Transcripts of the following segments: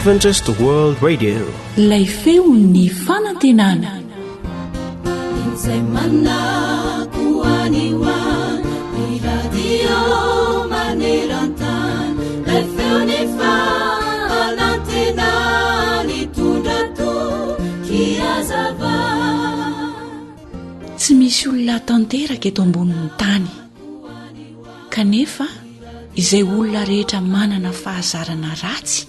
Adventist World Radio. Ilay feon'ny fanantenana. Izay manako any ho any, ny radio maneran-tany, ilay feon'ny fanantenana nitondra toky hazava. Tsy misy olona tanteraka eto ambonin'ny tany. Kanefa izay olona rehetra manana fahazarana ratsy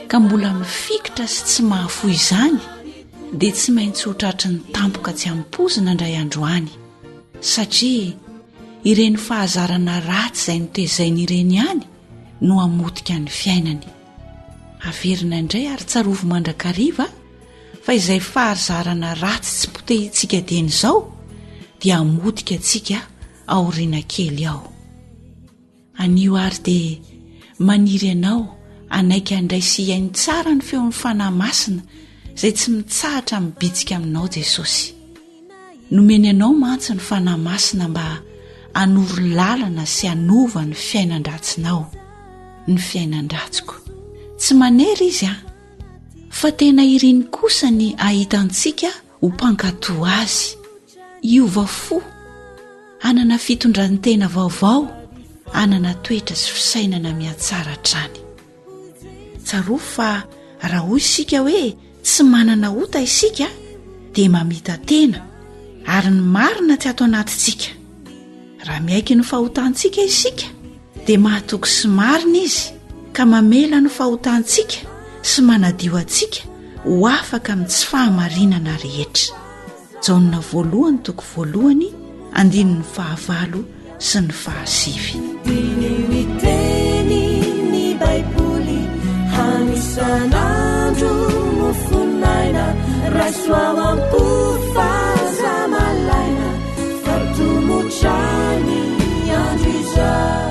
ka mbola mifikitra sy tsy mahafoy izany dia tsy maintsy ho tratry ny tampoka tsy ampoizina indray andro any, satria ireny fahazarana ratsy izay notezainy ireny ihany no hamotika ny fiainany. Averina indray ary tsarovy mandrakariva fa izay fahazarana ratsy tsy potehintsika dieny izao dia hamotika antsika aoriana kely ao. Anio ary dia maniry anao hanaiky handray sy hihaino tsara ny feon'ny Fanahy Masina izay tsy mitsahatra mibitsika aminao Jesosy. Nomeny anao mantsy ny Fanahy Masina mba hanoro lalana sy hanova ny fiainan-dratsinao, ny fiainan-dratsiko. Tsy manery Izy an! Fa tena iriny kosa ny hahita antsika ho mpankatò Azy, hiova fo, hanana fitondran-tena vaovao, hanana toetra sy fisainana mihatsara hatrany. Tsarovy fa raha hoy isika hoe tsy manana ota isika dia mamita-tena ary ny marina tsy ato anatintsika. Raha miaiky ny fahotantsika isika dia mahatoky sy marina izy ka mamela ny fahotantsika sy manadio antsika ho afaka amin'ny tsy fahamarinana rehetra. Jaona voalohany toko voalohany andininy fahavalo sy ny fahasivy. Diniho ny teny ny Baiboly hany isan'andro mofon'aina raiso ao am-po fa aza malaina fa tomotra ny andro izao.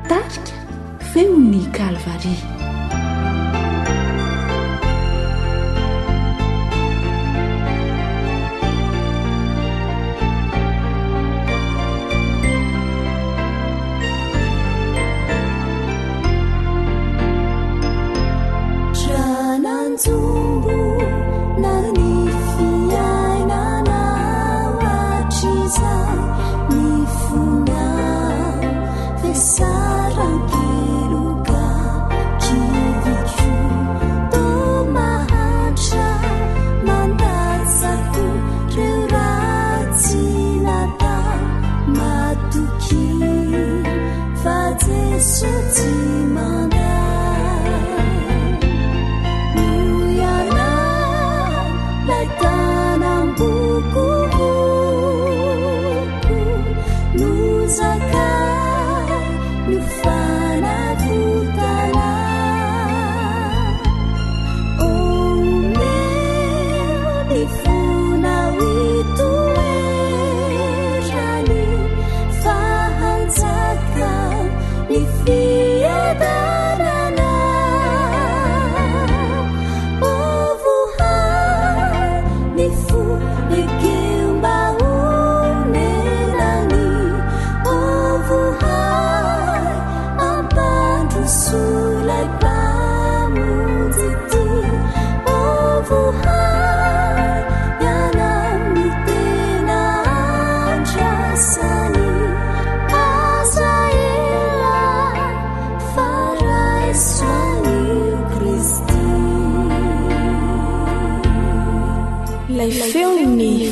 Tarika Feon'ny Kalvary.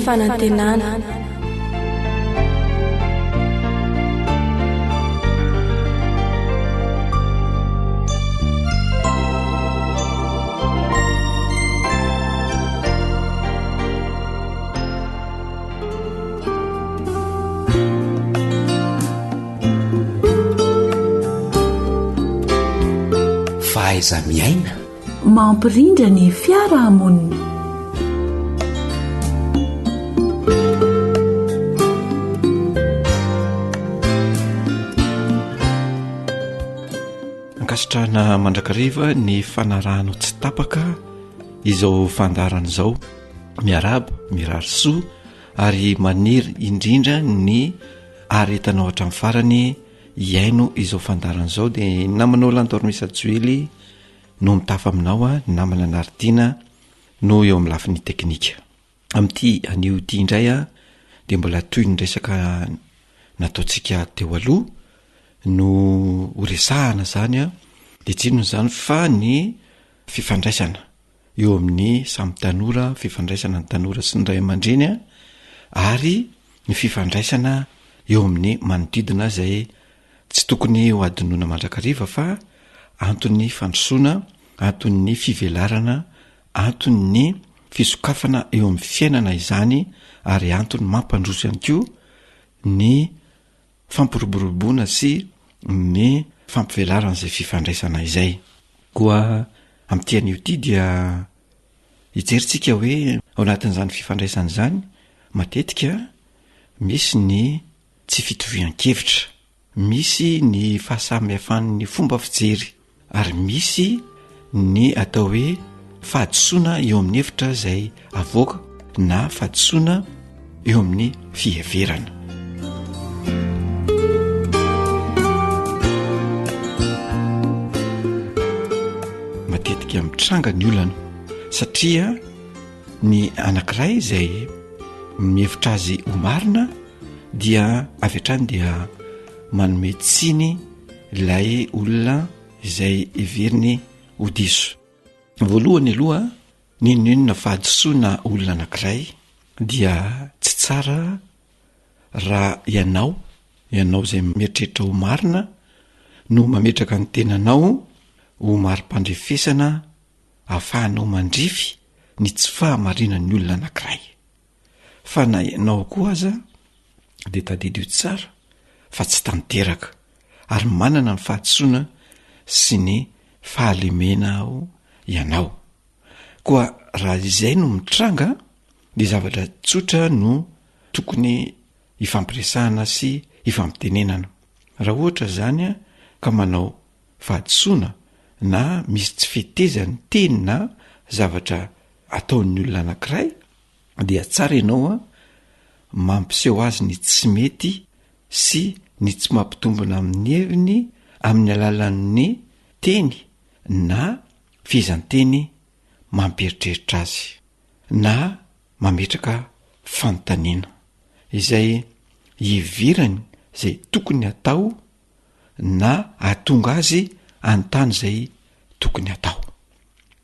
fanantenana. Fahaiza-miaina. Mampirindra ny fiarahamonina. Ankasitrahana mandrakariva ny fanarahanao tsy tapaka izao fandaharana izao. Miarahaba, mirary soa ary maniry indrindra ny aretanao hatramin'ny farany hihaino izao fandaharana izao dia ny namanao Lantormisa Joely no mitafa aminao a, ny namana Naritina no eo amin'ny lafiny teknika. Amin'ity anio ity indray a dia mbola toy ny resaka nataontsika teo aloha no horesahana izany a, dia tsy inona izany fa ny fifandraisana eo amin'ny samy tanora, fifandraisana ny tanora sy ny ray aman-dreny a, ary ny fifandraisana eo amin'ny manodidina izay tsy tokony ho adinoina mandrakariva fa anton'ny fandrosoana, anton'ny fivelarana, anton'ny fisokafana eo amin'ny fiainana izany ary antony mampandroso ihany koa ny fampiroboroboana sy ny fampivelarana izay fifandraisana izay. Koa amin'ity anio ity dia hijery tsika hoe ao anatin'izany fifandraisana izany matetika misy ny tsy fitovian-kevitra, misy ny fahasamihafan'ny fomba fijery ary misy ny atao hoe fahadisoana eo amin'ny hevitra izay avoaka na fahadisoana eo amin'ny fiheverana. Matetika mitranga ny olana satria ny anankiray izay mihevitra azy ho marina dia avy hatrany dia manome tsiny ilay olona izay heveriny ho diso. Voalohany aloha, n'inon'inona fahadisoana olona anankiray dia tsy tsara raha ianao, ianao izay mieritreritra ho marina no mametraka ny tenanao ho mari-pandrefesana ahafahanao mandrefy ny tsy fahamarinan'ny olona anankiray. Fa na ianao koa aza dia tadidio tsara fa tsy tanteraka ary manana ny fahadisoana sy ny fahalemena aho ianao. Koa raha izay no mitranga dia zavatra tsotra no tokony hifampiresahana sy hifampitenenana. Raha ohatra izany ka manao fahadisoana na misy tsy fetezan'ny teny na zavatra ataon'ny olona anankiray dia tsara ianao a mampiseho azy ny tsy mety sy ny tsy mampitombina amin'ny heviny amin'ny alalan'ny teny na fehezanteny mampieritreritra azy na mametraka fanontaniana izay iheverany izay tokony hatao na ahatonga azy hanontany izay tokony hatao.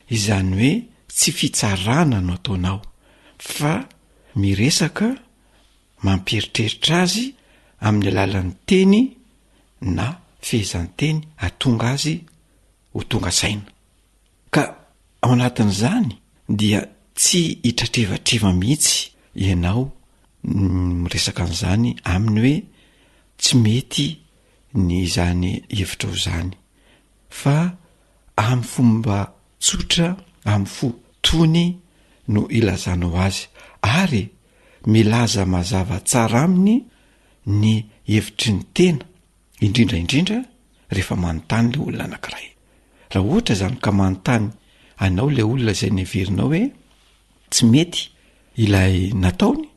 Izany hoe tsy fitsarana no ataonao fa miresaka mampieritreritra azy amin'ny alalan'ny teny na fehezanteny ahatonga azy ho tonga saina. Ka ao anatin'izany dia tsy hitratrevatreva mihitsy ianao miresaka an'izany aminy hoe tsy mety ny izany hevitrao izany fa amin'ny fomba tsotra, amin'ny fo tony no ilazanao azy ary milaza mazava tsara aminy ny hevitry ny tena, indrindra indrindra rehefa manontany le olona anankiray. Raha ohatra izany ka manontany anao le olona izay neverinao hoe tsy mety ilay nataony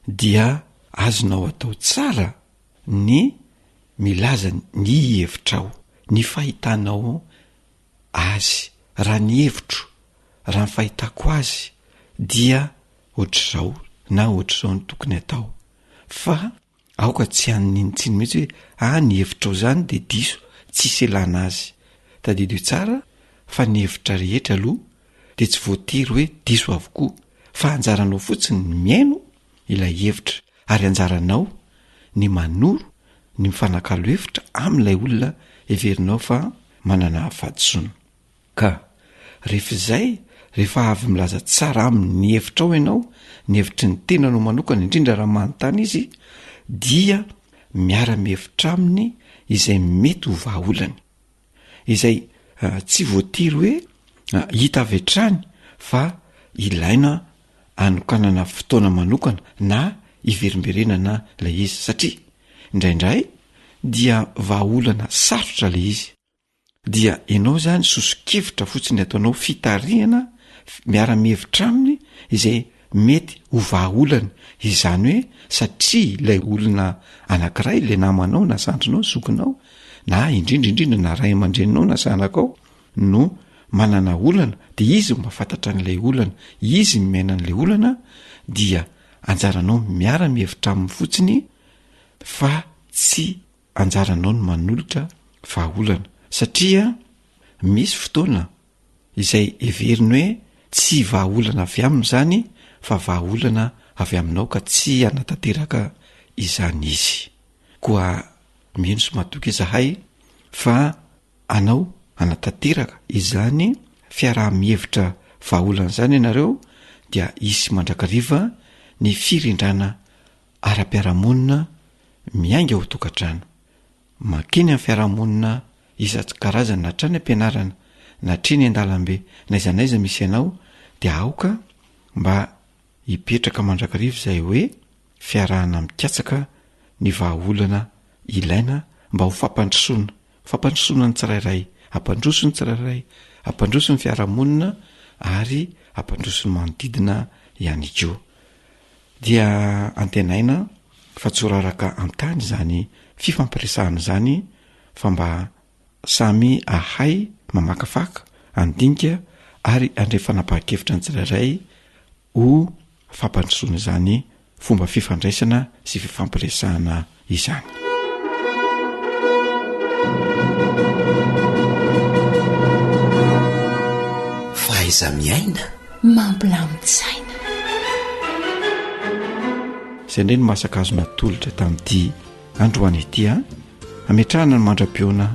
dia azonao atao tsara ny milaza ny hevitrao, ny fahitanao azy, raha ny hevitro, raha ny fahitako azy dia ohatr'izao na ohatr'izao no tokony atao fa aoka tsy haninitsiny mihitsy hoe ah ny hevitrao zany de diso, tsisy ilana azy. Tadidio tsara fa ny hevitra rehetra aloha de tsy voatery hoe diso avokoa fa anjaranao fotsiny ny mihaino. ilay hevitra ary anjaranao ny manoro ny mifanakalo hevitra amin'ilay olona heverinao fa manana fahadisoana. Ka rehefa izay, rehefa avy milaza tsara aminy ny hevitrao ianao, ny hevitry ny tenanao manokana, indrindra raha manontany izy, dia miara-mihevitra aminy izay mety ho vahaolany. Izay tsy voatery hoe hita avy hatrany fa ilaina anokanana fotoana manokana na iverimberenana ilay izy satria indraindray dia vahaolana sarotra ilay izy. Dia ianao izany soso-kevitra fotsiny ataonao fitarihana miara-mihevitra aminy izay mety ho vahaolana, izany hoe satria ilay olona anankiray, ilay namanao na zandrinao, zokinao na indrindra indrindra na ray aman-dreninao na zanakao no manana olana de izy no mahafantatra an'ilay olana, izy no miaina an'ilay olana dia anjaranao miara-mihevitra aminy fotsiny fa tsy anjaranao ny manolotra vahaolana satria misy fotoana izay heveriny hoe tsy vahaolana avy aminy izany fa vahaolana avy aminao ka tsy hanatanteraka izany izy. Koa mino sy matoky izahay fa anao hanatanteraka izany fiaraha-mihevitra vahaolana izany ianareo dia hisy mandrakariva ny firindrana ara-piarahamonina miainga ao an-tokantrano, mankeny amin'ny fiarahamonina isan-karazany na hatrany am-pianarana na hatreny an-dalambe na aiza na aiza misy anao dia aoka mba hipetraka mandrakariva izay hoe fiarahana mikatsaka ny vahaolana ilaina mba ho fampandrosoana, fampandrosoana ny tsirairay, hampandroso ny tsirairay, hampandroso ny fiarahamonina ary hampandroso ny manodidina ihany koa. Dia antenaina fa tsy ho raraka an-tany izany fifampiresahana izany fa mba samy ahay mamakafaka, handinika ary handray fanapahan-kevitra ny tsirairay ho fampandrosoana izany fomba fifandraisana sy fifampiresahana izany. Fahaiza-miaina. Mampilamin-tsaina. Izay indray no masaka azo natolotra tamin'ity androany ity a. Ametrahana ny mandra-pihaona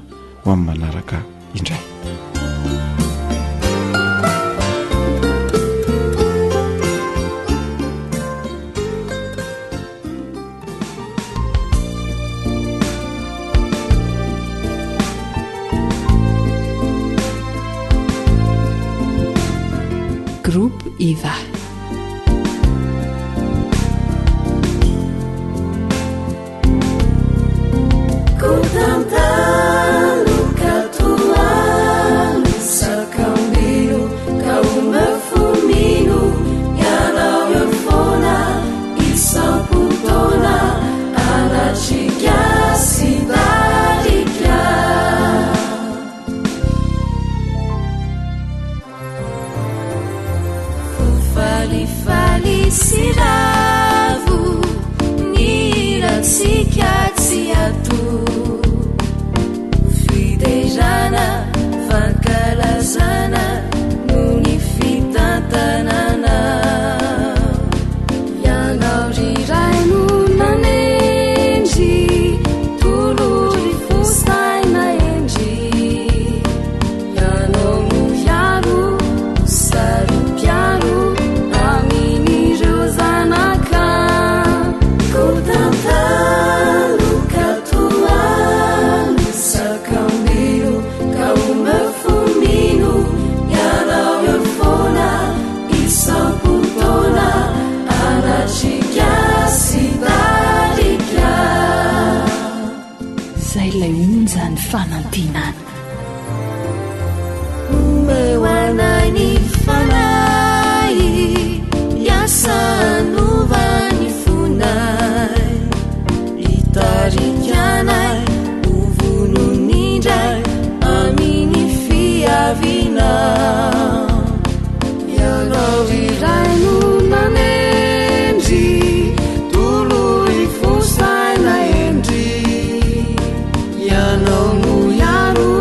ho amin'ny manaraka indray. Groupe IVA. Falifaly sy ravo ny hirantsika tsy ato. Fiderana, fankalazana noho ny fitantanana. Ianao ry Ray no nanendry, tolory fo saina hendry. Ianao no hiaro, ho saro-piaro amin'ireo zanaka. Kotantano ka tohano, sakambino ka omeo fo mino. Ianao eo foana isam-potoana, anatrika sy tarika. Zay ilay onjan'ny fanantenana. Omeo anay ny fanahy hiasa hanova ny fonay, hitarika anay ho vonon'indray amin'ny fiavianao. Ianao ry Ray no nanendry, tolory fo saina hendry. Ianao no hiaro.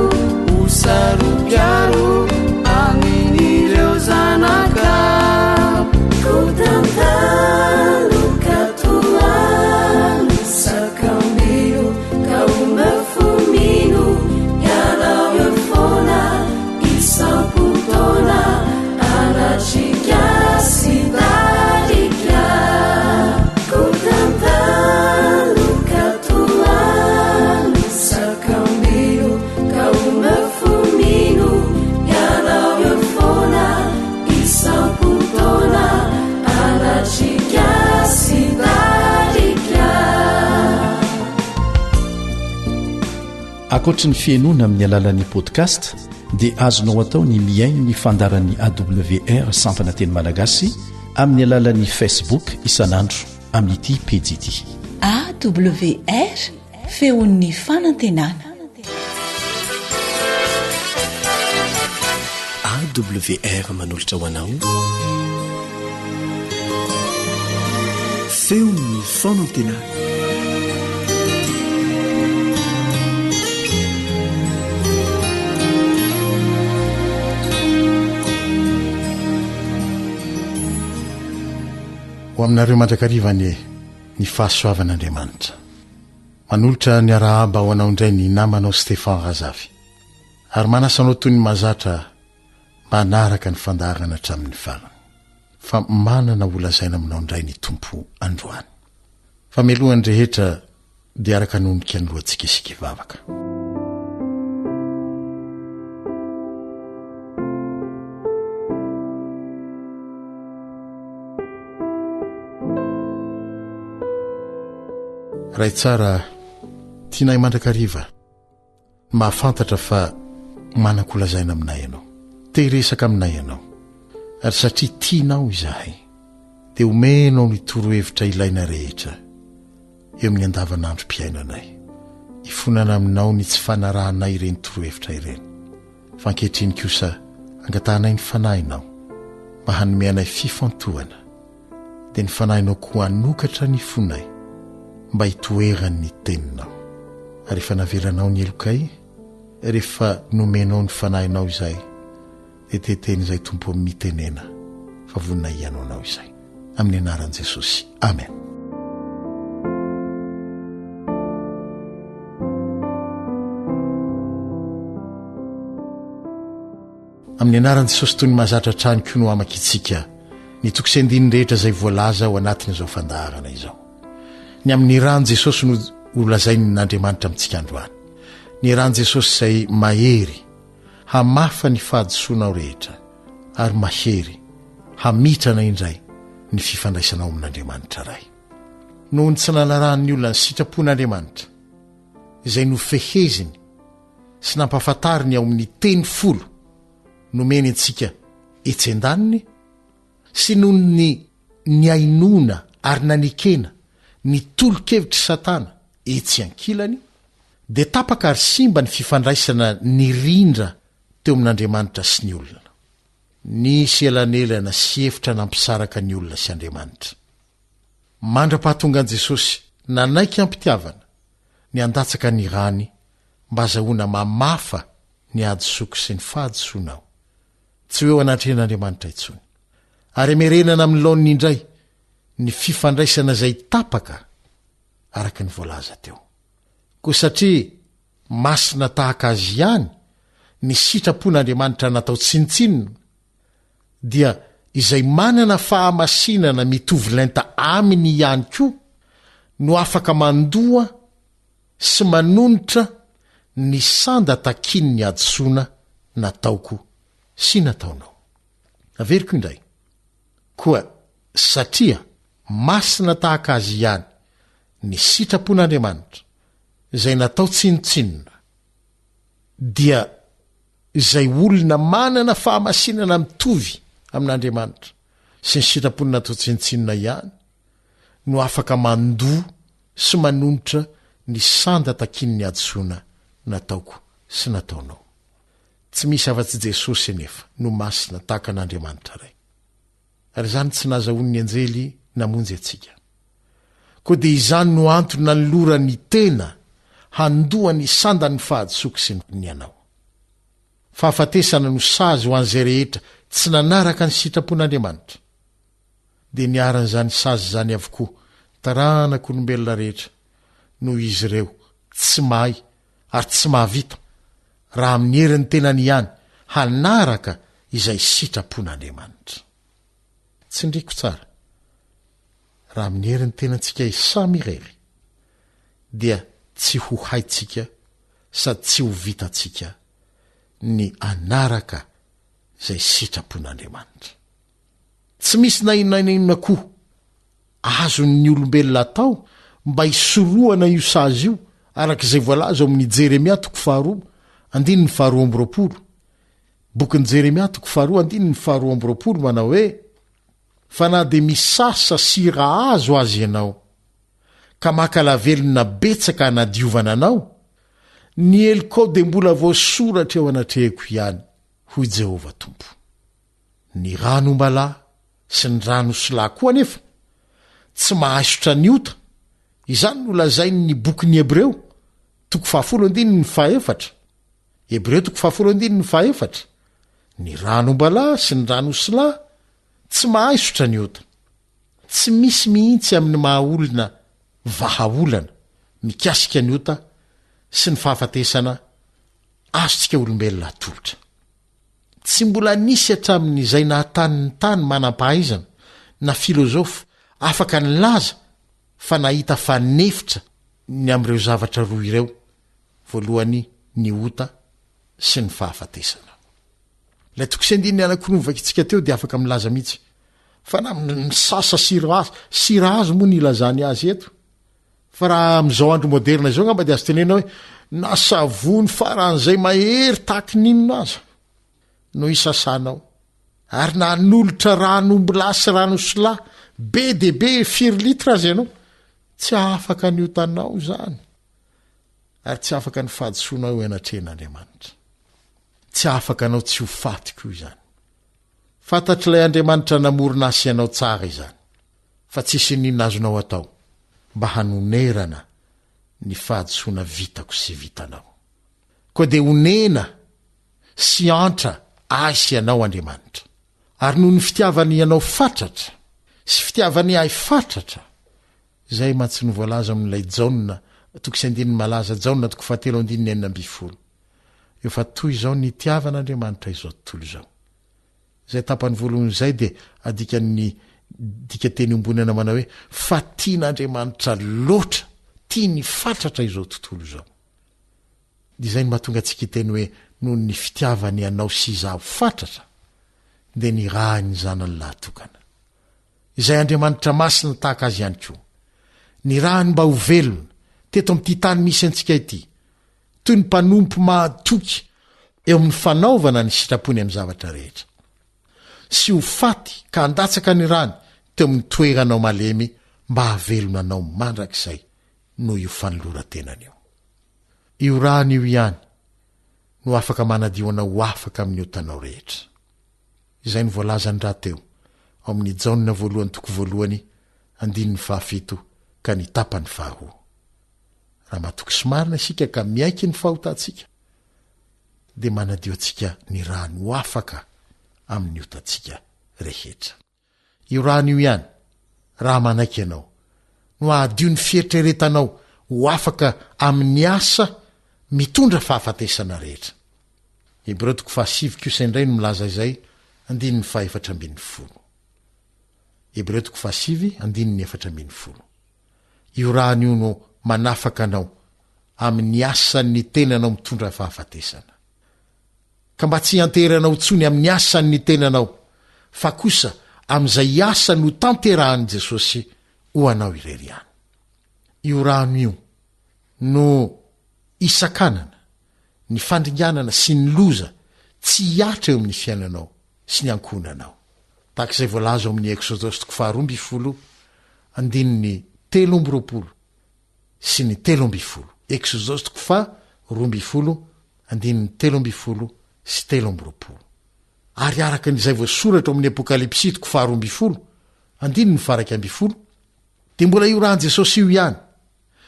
Ankoatry ny fihainoana amin'ny alalan'ny podcast dia azonao atao ny mihaino ny fandaharan'ny AWR sampana teny malagasy amin'ny alalan'ny Facebook isan'andro amin'ity pejy ity. AWR, feon'ny fanantenana. AWR manolotra ho anao Feon'ny fanantenana. Ho aminareo mandrakariva anie ny fahasoavan'Andriamanitra. Manolotra ny arahaba ho anao indray ny namanao Stephan Razafy. Ary manasa anao toy ny mahazatra mba hanaraka ny fandaharana hatramin'ny farany. Fa manana ho lazaina aminao indray ny Tompo androany. Fa mialohan'ny rehetra dia araka hanonika ny lohantsika isika hivavaka. Ray tsara, tianay mandrakariva ny mahafantatra fa manan-kolazaina aminay Ianao. Te hiresaka aminay Ianao. Ary satria tianao izahay, dia omenao ny torohevitra ilaina rehetra eo amin'ny andavanandrom-piainanay. Ifonana aminao ny tsy fanarahanay ireny torohevitra ireny. Fa ankehitriny kosa angatahanay ny Fanahinao mba hanome anay fifantohana, dia ny Fanahinao koa hanokatra ny fonay mba hitoeran' ny Teninao. Ary rehefa navelanao ny helokay, rehefa nomenao ny Fanahinao izahay, dia te hiteny izay Tompo ô mitenena fa vonona hihaino Anao izay. Amin'ny anaran'i Jesosy. Amen. Amin'ny anaran'i Jesosy toy ny mahazatra hatrany koa no hamakintsika ny toko sy andininy rehetra izay voalaza ao anatin'izao fandaharana izao. Ny amin'ny ran'i Jesosy no holazain'Andriamanitra amintsika androany. Ny ran'i Jesosy izay mahery hamafa ny fahadisoanao rehetra ary mahery hamitrana indray ny fifandraisanao amin'Andriamanitra Ray. Noho ny tsy nanarahan'ny olona ny sitrapon'Andriamanitra, izay nofeheziny sy nampahafantariny ao amin'ny Teny folo nomeny antsika etsy an-daniny, sy noho ny nihainoana ary nanekena ny tolo-kevitr'i Satana etsy ankilany, dia tapaka ary simba ny fifandraisana nirindra teo amin'Andriamanitra sy ny olona. Nisy elanelana sy efitra nampisaraka ny olona sy Andriamanitra. Mandra-pahatongan'i Jesosy nanaiky am-pitiavana ny handatsaka ny rany mba hazahoana mamafa ny hadisoako sy ny fahadisoanao, tsy ho eo anatrehan'Andriamanitra intsony, ary hamerenana amin'ny laoniny indray ny fifandraisana izay tapaka araka ny voalaza teo. Koa satria masina tahaka azy ihany ny sitrapon'Andriamanitra natao tsinontsinona, dia izay manana fahamasinana mitovy lenta aminy ihany koa no afaka mandoa sy manonitra ny sanda takian'ny hadisoana nataoko sy nataonao. Averiko indray, koa satria masina tahaka azy ihany ny sitrapon'Andriamanitra izay natao tsinontsinona, dia izay olona manana fahamasinana mitovy amin'Andriamanitra sy ny sitrapony natao tsinontsinona ihany no afaka mandoa sy manonitra ny sanda takian'ny hadisoana nataoko sy nataonao. Tsy misy afa-tsy Jesosy anefa no masina tahaka an'Andriamanitra Ray. Ary izany tsy nahazahoan'ny anjely namonjy antsika. Koa dia izany no antony nanolorany tena handoa ny sandan'ny fahadisoako sy ny anao. Fahafatesana no sazy ho an'izay rehetra tsy nanaraka ny sitrapon'Andriamanitra. Dia niharan'izany sazy izany avokoa ny taranak'olombelona rehetra noho izy ireo tsy mahay ary tsy mahavita raha amin'ny herin'ny tenany ihany hanaraka izay sitrapon'Andriamanitra. Tsindriko tsara, raha amin'ny herin'ny tenantsika samy irery dia tsy ho haintsika sady tsy ho vitantsika ny hanaraka izay sitrapon'Andriamanitra. Tsy misy na inona na inona koa azon'ny olombelona atao mba hisorohana io sazy io. Araka izay voalaza ao amin'ny Jeremia toko faharoa, andininy faharoa amby roapolo. Bokin'i Jeremia toko faharoa, andininy faharoa amby roapolo manao hoe, Fa na dia misasa sira hazo aza ianao, ka maka lavelona betsaka hanadiovana anao, ny helokao dia mbola voasoratra eo anatrehako ihany, hoy Jehovah Tompo. Ny ran'ombalahy sy ny ran'osilahy koa anefa tsy mahaisotra ny ota, izany no lazain'ny bokin'ny Hebreo, toko fahafolo andininy fahaefatra. Hebreo toko fahafolo andininy fahaefatra. Ny ran'ombalahy sy ny ran'osilahy tsy mahaisotra ny ota. Tsy misy mihitsy amin'ny maha-olona vahaolana mikasika ny ota sy ny fahafatesana azontsika olombelona atolotra. Tsy mbola nisy hatramin'izay nahatany ny tany manam-pahaizana na filôzôfa afaka nilaza fa nahita fanefitra ny amin'ireo zavatra roa ireo, voalohany ny ota sy ny fahafatesana. Ilay toko sy andininy anankiroa novakintsika teo dia afaka milaza mihitsy fa na misasa sira azy, sira azy moa ny ilazany azy eto, fa raha amin'izao andro moderna izao angamba dia azo tenenina hoe na savony faran'izay mahery tahaky ny inona aza no isasanao, ary na hanolotra ran'ombilahy sy ran'osilahy be dia be firy litre aza ianao, tsy hahafaka ny otanao izany, ary tsy hahafaka ny fahadisoanao eo anatrehan'Andriamanitra. Tsy hahafaka anao tsy ho faty koa izany. Fantatr'ilay Andriamanitra namorona ahy sy ianao tsara izany, fa tsisy n'inona azonao atao mba hanonerana ny fahadisoana vitako sy vitanao. Koa dia onena sy antra ahy sy ianao Andriamanitra. Ary noho ny fitiavany anao fatratra sy fitiavany ahy fatratra, izay mantsy no voalaza amin'ilay Jaona toko sy andininy malaza, Jaona toko fahatelo andininy 16. Efa toy izao nitiavan'Andriamanitra izao tontolo izao. Izay tapany voalohany izay dia adikan'ny dikanteny iombonana manao hoe fa tian'Andriamanitra loatra, tiany fatratra izao tontolo izao. Dia izay no mahatonga antsika hiteny hoe noho ny fitiavany anao sy izaho fatratra dia nirahiny ny Zanany lahatokana. Izay Andriamanitra masina tahaka azy ihany koa. Nirahiny mba ho velona teto amin'ity tany misy antsika ity toy ny mpanompo mahatoky eo amin'ny fanaovana ny sitrapony amin'ny zavatra rehetra, sy ho faty ka handatsaka ny rany teo amin'ny toeranao malemy mba hahavelona anao mandrakizay noho io fanoloran-tenany io. Io rany io ihany no afaka manadio anao ho afaka amin'ny otanao rehetra. Izay no voalazany rahateo ao amin'ny Jaona voalohany toko voalohany andininy fahafito ka ny tapany faharoa. Raha matoky sy marina isika ka miaiky ny fahotantsika, dia manadio antsika ny rany ho afaka amin'ny otantsika rehetra. Io rano io ihany, raha manaiky ianao, no hahadio ny fieritreretanao ho afaka amin'ny asa mitondra fahafatesana rehetra. Hebreo toko fahasivy kosa indray no milaza izay, andininy fahefatra ambin'ny folo. Hebreo toko fahasivy, andininy 14. Io rano io no manafaka anao amin'ny asan'ny tenanao mitondra fahafatesana. Ka mba tsy hianteheranao intsony amin'ny asan'ny tenanao, fa kosa amin'izay asa notanterahan'i Jesosy ho anao irery ihany. Io rano io no isakanana ny fandringanana sy ny loza tsy hihatra eo amin'ny fiainanao sy ny ankohonanao. Tahaka izay voalaza ao amin'ny Eksodosy toko faharoa ambin'ny folo, andininy 23 sy ny 13. Eksodosy toko faha-12, andininy 13 sy 23. Ary araka ny izay voasoratra ao amin'ny Apokalypsy toko faha-12, andininy faha-11, dia mbola io ran'i Jesosy io ihany,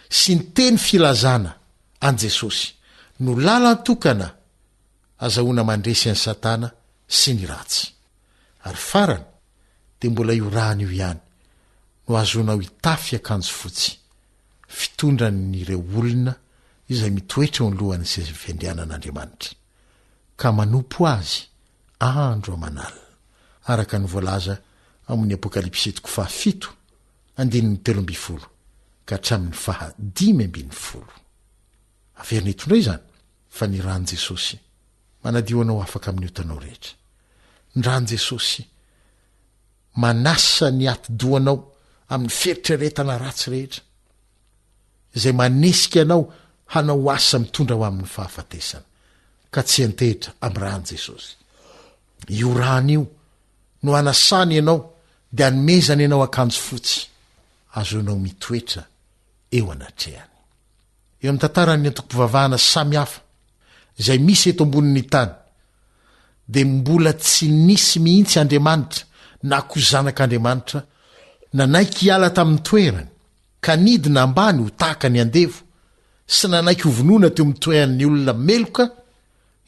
sy ny teny filazana an'i Jesosy, no lalan-tokana azahoana mandresy an'i Satana sy ny ratsy. Ary farany, dia mbola io rano io ihany no ahazoanao hitafy akanjo fotsy, fitondran'ireo olona izay mitoetra eo alohan'ny seza fiandrianan'Andriamanitra, ka manompo Azy andro aman'alina, araka ny voalaza ao amin'ny Apokalypsy toko fahafito, andininy 13 ka hatramin'ny faha 15. Averina eto indray izany fa ny ran'i Jesosy manadio anao afaka amin'ny otanao rehetra. Ny ran'i Jesosy manasa ny atidohanao amin'ny fieritreretana ratsy rehetra, izay manesika anao. hanao asa mitondra ho amin'ny fahafatesana, ka tsy hiantehitra amin'ny ran'i Jesosy. Io rany io no anasany ianao dia anomezany ianao akanjo fotsy, azoanao mitoetra eo anatrehany. Eo amin'ny tantaran'ny antokom-pivavahana samihafa izay misy eto ambonin'ny tany, dia mbola tsy nisy mihitsy Andriamanitra na koa Zanak'Andriamanitra nanaiky hiala tamin'ny toerany ka nidina ambany ho tahaka ny andevo sy nanaiky hovonoina teo amin'ny toeran'ny olona meloka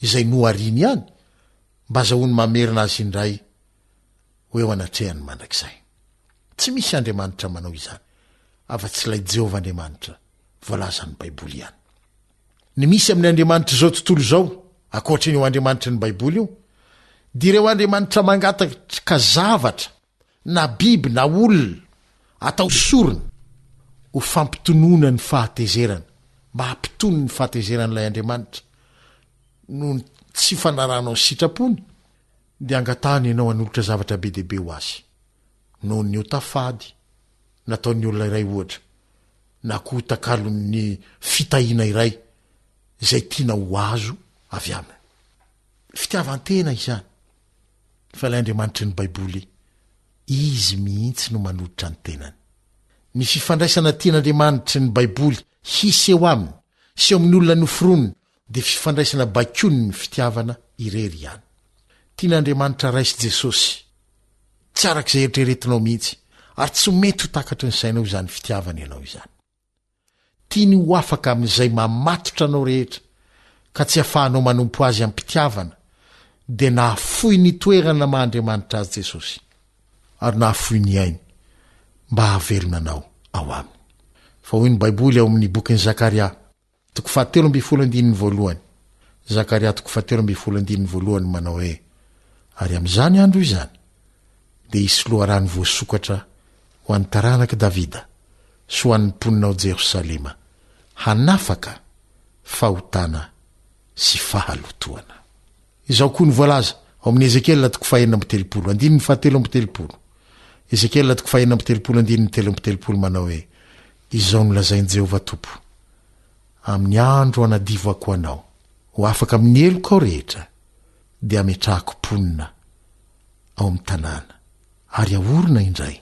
izay nohariany ihany mba azahoany mamerina azy indray ho eo anatrehany mandrakizay. Tsy misy Andriamanitra manao izany afa-tsy ilay Jehovah Andriamanitra voalazan'ny Baiboly ihany. Ny misy amin'ny andriamanitr'izao tontolo izao, ankoatra io Andriamanitry ny Baiboly io, dia ireo andriamanitra mangataka zavatra, na biby na olona, atao sorona, ho fampitonoana ny fahatezerana, mba hampitony ny fahatezeran'ilay Andriamanitra, noho ny tsy fanarahanao ny sitrapony, dia angatahany ianao hanolotra zavatra be dia be ho azy. Noho ny ota fady nataon'ny olona iray, ohatra, na koa takalon'ny fitahiana iray izay tiana ho azo avy aminy. Fitiavan-tena izany, fa ilay Andriamanitry ny Baiboly, Izy mihitsy no manolotra ny tenany. Ny fifandraisana tian'Andriamanitry ny Baiboly hisy eo aminy sy eo amin'ny olona noforoniny dia fifandraisana baikoin'ny fitiavana irery ihany. Tian'Andriamanitra Ray sy Jesosy Tsy araka izay eritreretinao mihitsy, ary tsy mety ho takatry ny sainao izany fitiavany anao izany. Tiany ho afaka amin'izay mamatotra anao rehetra, ka tsy afahanao manompo Azy amim-pitiavana, dia nahafoy ny toerana maha Andriamanitra Azy Jesosy, ary nahafoy ny ainy mba hahavelona anao ao Aminy. Fa hoy ny Baiboly ao amin'ny bokin'i Zakaria, Toko fahatelo ambinifolo andininy voalohany. Zakaria toko fahatelo ambinifolo andininy voalohany manao hoe, Ary amin'izany andro izany, dia hisy loharano voasokatra ho an'ny taranak'i Davida sy ho an'ny mponina ao Jerosalema, hanafaka fahotana sy fahalotoana. Izao koa no voalaza ao amin'ny Ezekiela toko fahenina amby telopolo, andininy fahatelo amby telopolo. Ezekiela toko fahenina amby telopolo andininy 33 manao hoe, Izao no lazain'i Jehovah Tompo, Amin'ny andro hanadivako anao ho afaka amin'ny helokao rehetra, dia hametrahako mponina ao amin'ny tanàna, ary haorina indray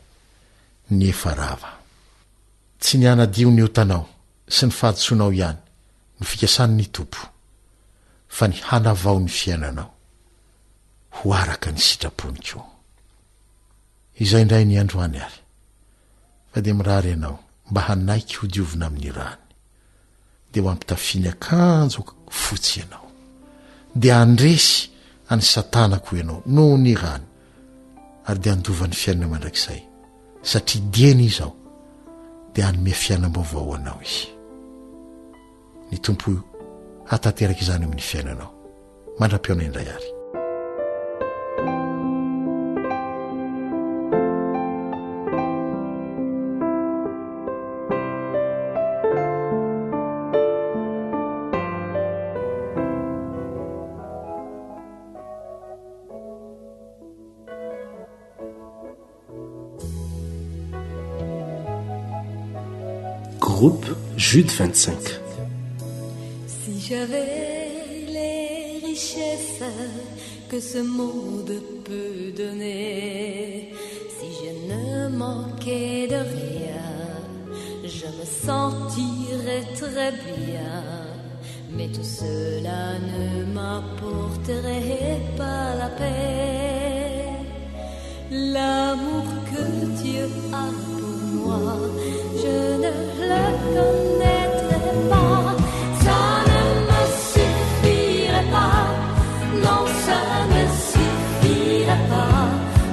ny efa rava. Tsy ny hanadio ny otanao sy ny fahadisoanao ihany no fikasan'ny Tompo, fa ny hanavao ny fiainanao ho araka ny sitrapony koa. Izay indray ny androany ary, fa dia mirary anao mba hanaiky hodiovina amin'ny rany, dia ho ampitafiany akanjo fotsy ianao, dia handresy an'i Satana koa ianao noho ny rany, ary dia handova ny fiainana mandrakizay, satria dieny izao dia hanome fiainam-baovao ho anao Izy. Ny Tompo hahatanteraka izany amin'ny fiainanao. Mandra-pihaona indray ary. Groupe Jude 25. Si j'avais les richesses que ce monde peut donner, si je ne manquais de rien, je me sentirais très bien. Mais tout cela ne m'apporterait pas la paix. L'amour que Dieu a pour moi, je ne le connaîtrais pas. Ça ne me suffirait pas, non, ça ne suffirait pas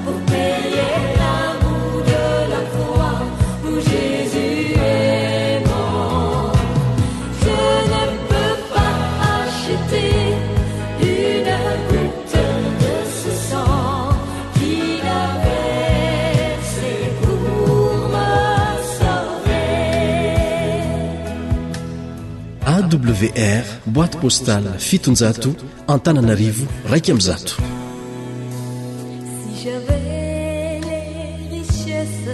pour payer l'amour de la croix où Jésus est mort. Je ne peux pas acheter une goutte de ce sang qu'il a versé pour me sauver. AWR, boîte postale 700, Antananarivo 101. Si j'avais les richesses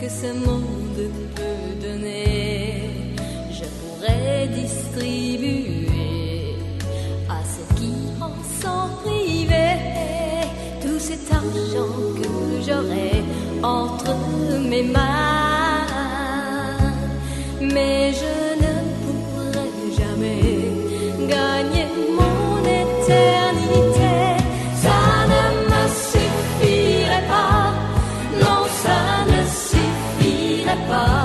que ce monde peut donner, je pourrais. distribuer à ceux qui en sont privés. Tout cet argent que j'aurais entre mes mains, mais je ne pourrai jamais gagner mon éternité. Ça ne me suffirait pas, non, ça ne suffirait pas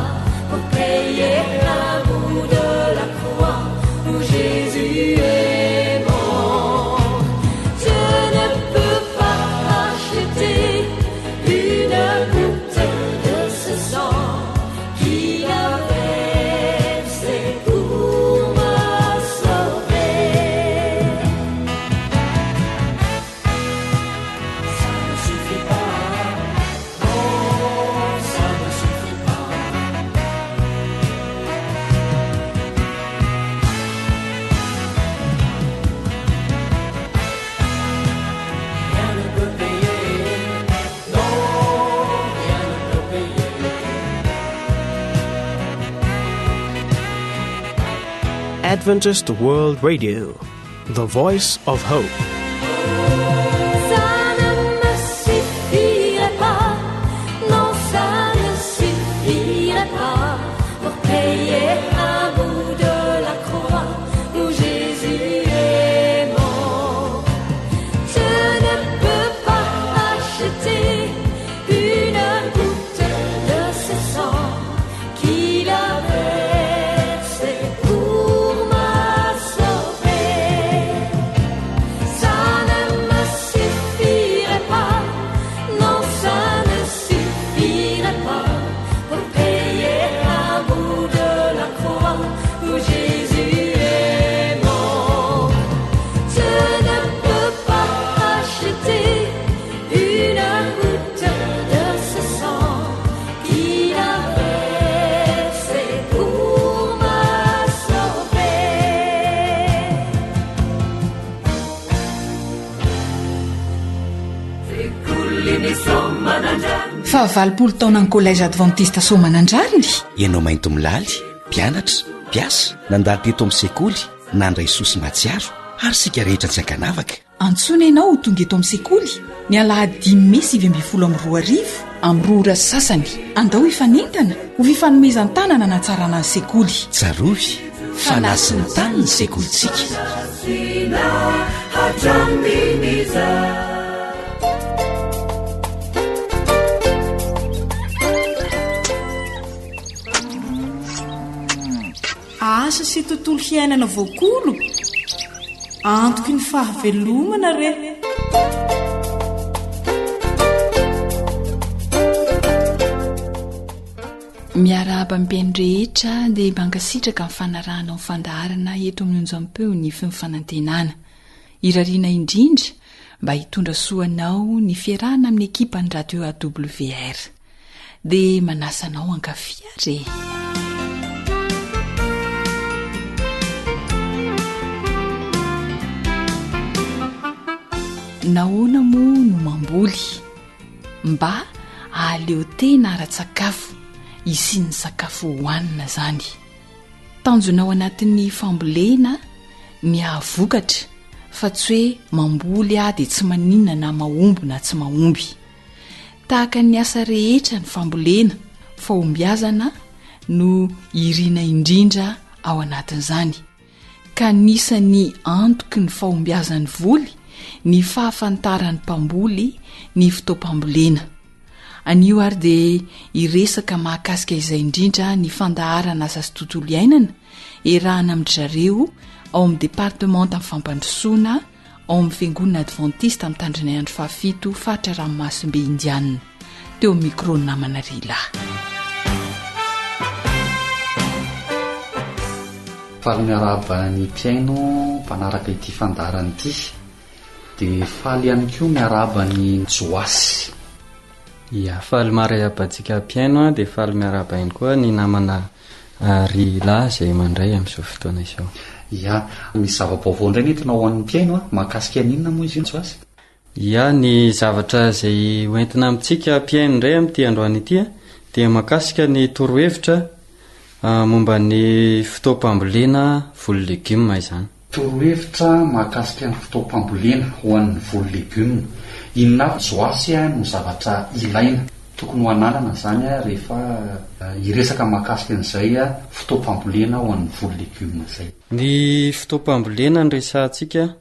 pour payer un bout de la croix où Jésus est mort. Je ne peux pas acheter une goutte de ce sang qu'il a versé pour me sauver. Ça ne suffit pas, non, ça ne suffit pas. Rien ne peut payer, non, rien ne peut payer. Adventist World Radio, the voice of hope. Ça ne me suffirait pas, non, ça ne suffirait pas pour payer un bout de la croix où Jésus est mort. Je ne peux pas acheter une goutte de ce sang qu'il a versé pour me sauver. Ça ne me suffirait pas, non, ça ne suffirait pas pour payer un bout de la croix où Jésus est mort. Je ne peux pas acheter une goutte de ce sang qu'il a versé pour me sauver. Fahavalopolo taonan'ny Collège Adventiste Soamanandrariny. Ianao maintomilaly, mpianatra, mpiasa, nandalo teto amin'ny sekoly, nandray soa sy mahatsiaro, ary isika rehetra tsy ankanavaka. Antsoina ianao ho tonga eto amin'ny sekoly ny alahady dimy mey 2019 amin'ny roa ora sy sasany. Andao hifanentana ho fifanomezan-tanana hanatsarana ny sekoly. Tsarovy fa lasin'ny tany ny sekolintsika. Asa sy tontolo hiainana voakolo, antoky ny fahavelomana re. Miarahaba ny mpihaino rehetra dia mankasitraka ny fanarahanao ny fandaharana eto amin'ny onjam-peo ny Feon'ny Fanantenana. Irariana indrindra mba hitondra soa anao ny fiarahana amin'ny ekipan'ny Radio AWR. Dia manasa anao hankafy ary e! Nahoana moa no mamboly? Mba hahaleo tena ara-tsakafo, hisian'ny sakafo hohanina izany. Tanjona ao anatin'ny fambolena ny hahavokatra fa tsy hoe mamboly aho dia tsy maninona na mahomby na tsy mahomby. Tahaka ny asa rehetra ny fambolena, fahombiazana no irina indrindra ao anatin'izany. Ka anisan'ny antoky ny fahombiazan'ny voly ny fahafantaran'ny mpamboly ny fotoam-pambolena. Anio ary dia hiresaka mahakasika izay indrindra ny fandaharana asa sy tontolo iainana iarahana amin-dry zareo ao amin'ny departemantan'ny fampandrosoana ao amin'ny fiangonana advantista mitandrina andro fahafito faritra ranomasimbe indianina. Teo amin'ny micro ny namana Rila. Faly miarahaba ny mpihaino mpanaraka ity fandaharana ity. Dia faly ihany koa miarahaba ny Joasy. Ya, faly marahaba antsika mpihaino an, dia faly miarahaba ihany koa ny namana Rila izay mandray amin'izao fotoana izao. Ya, misy zava-baovao indray nentinao ho an'ny mpihaino an, mahakasika ny inona moa izy io Joasy? Ya, ny zavatra izay hoentina amintsika mpihaino indray amin'ity androany ity an, dia mahakasika ny torohevitra. Momba ny fotoam-pambolena voly legioma izany. Torohevitra mahakasika ny fotoam-pambolena ho an'ny voly legioma. Inona avy Joasy no zavatra ilaina tokony ho ananana izany rehefa hiresaka mahakasika an'izay fotoam-pambolena ho an'ny voly legioma izay? Ny fotoam-pambolena no resahantsika